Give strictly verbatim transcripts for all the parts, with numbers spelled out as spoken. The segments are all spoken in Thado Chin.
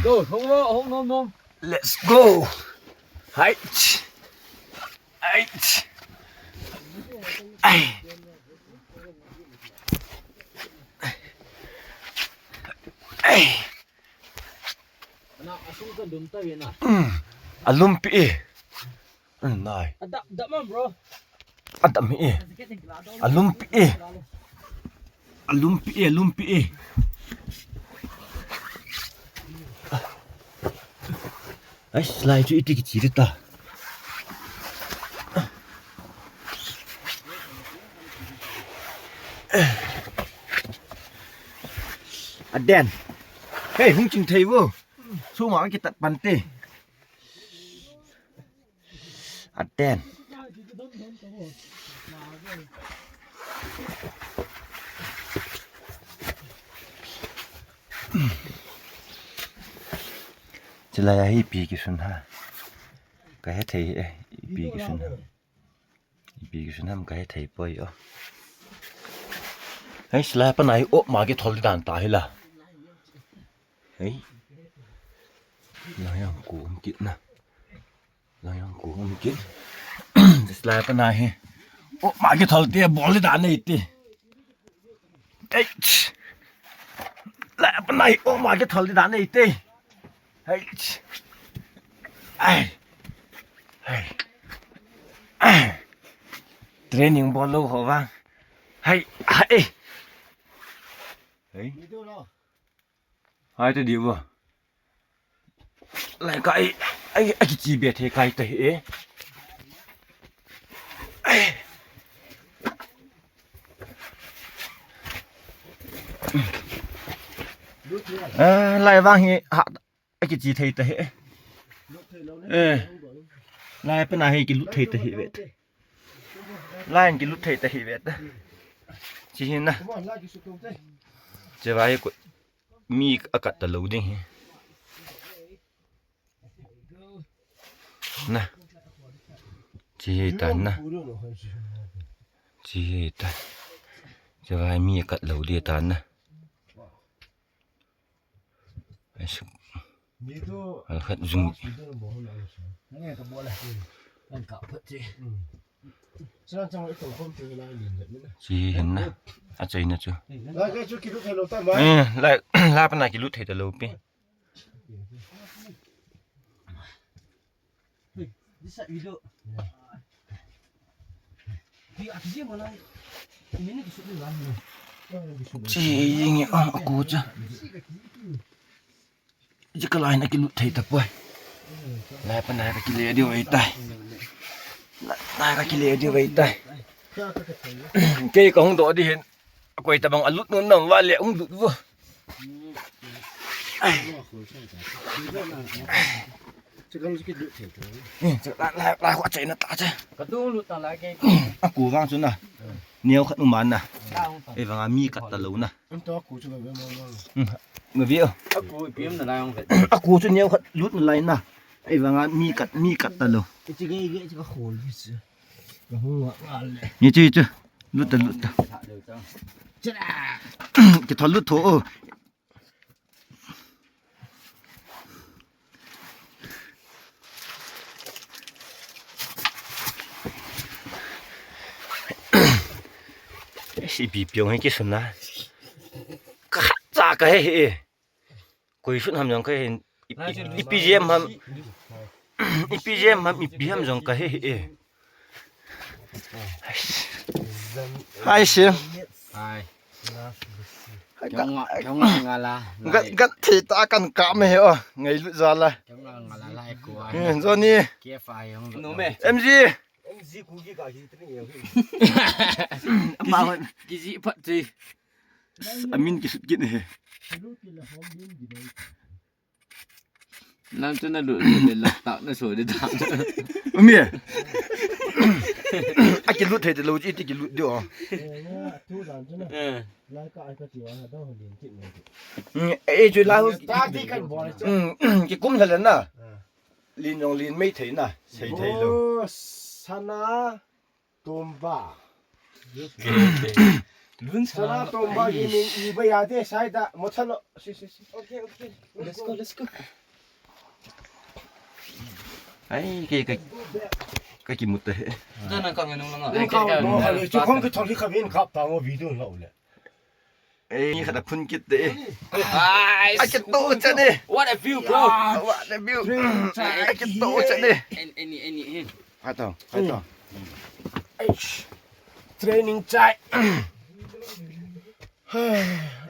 Go, hung, hung, hung, hung. Let's go. Hai. Hai. Ai. Ai. Ana, asung ka dum ta ve na. Mm. Alumpi e. Mm, nai. Adap, dap ma, bro. Adap mi e. Alumpi e. Alumpi e, alumpi e. Ai, slide chu iti kichi ta. Aden. Hey, hung ching thei vo. Suma kitat pante. Aden. Chilai a hi ipi kisun ha. Ka he thei e, ipi kisun ha. Ipi kisun ham ka he thei poi o. Hei, chilai a pat na hi o ma kithol di dan ta hi la. Hei. Lang jong ko um kit na. Lang jong ko um kit. Chilai a pat na hi o ma kithol ti bol di dan nei ti. Ei. Lai a pat na hi o ma kithol di dan nei ti. Hei. Ai. Hei. Ai. Training bol lou ho vang. Hei. Hei. Hei. Hai te diu. Lai kai, ai, ai, kichi be the kai te e. Ah, lai vang hi, ha, ai kichi thei te e. Eh, lai a pat na hi kilut thei te e ve. Lai in kilut thei ta hi ve ta. Chi hi na. Che vai ko mi akat ta lou ding hi. Na. Chi hi ta na. Chi hi ta. Che vai mi akat lou ding ta na. Ai, su-, al khat jung. Chi hin na. A chaina chu. Eh, lai, lai a pat na kilut thei ta lou pi. Chi hi nge, ah, a ku cha. Chi ka lai na kilut thei ta poi. Lai a pat na ka kile diu ve tai. Lai, lai ka kile diu ve tai. Kei ka hung doh di hin. Koi tabang alut nun nam va le hung lut vo. Ai. Ni, chu la, la, la, ko achaina ta cha. Ka tu lut ta la ke. A ku vang chu na. Neo khat um na. Ei vang a mi kat ta lou na. An to ku chu na ve mo mo. Hmm. Nga ve o. A ku pi am na lai ong ve. A ku chu neo khat lut na lai na. Ei vang a mi kat, mi kat ta lou. Chi ge ge chi ka khol vi chu. Ka hung wa wa le. Ni chu chu. Lut ta, lut ta. Cha. Kithol lut tho o. Si pi piong hi kisun na. Ka cha ka he he. Koi sun ham jong ka he. I, i, ipi jem ham. Ipi jem ham, ipi ham jong ka he he. Hai, Sim. Hai. Gat, gat thei ta kan kap me he o. Ngailut jal a. Eh, Johnny. M G. Amahon. Kiji phat chi. Amin kisut kit he. Nang chu na lut le lak tak na so de ta. Umi. A kilut thei te lou chi ti kilut de o. Eh. Mm, eh, chu la hu. Ta ti kan bol chu. Mm, kikum hla le na. Lin jong lin mei thei na, sei thei lou. Sana. Tumba. Lun sana. Sana tomba ye ni, ni ba ya de, sai da, mo chalo. Si, si, si. Okay, okay. Let's go, let's go. Ai, ke, ke, ke ki mut he. Dana ka ngenung langa. Ni ka mo ha le, chu khong ke thong hi ka vin kap ta mo video la u le. Ei, ni kha da phun kit de. Ai, a ke to cha de. What a view, bro. What a view. Ai, ke to cha de. Any, any, any. Ha to, ha to. Eish. Training chai.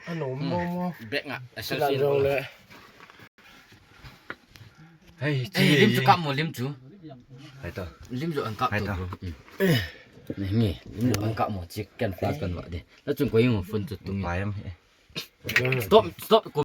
Ano mo mo. Bek nga. Silan jong le. Hey, lim chu kap mo, lim chu. Hai to. Lim chu an kap to, bro. Ni nge, lim chu an kap mo, chicken flask kan va de. La chung ko yung phone chu tung. Pai am he. Stop, stop.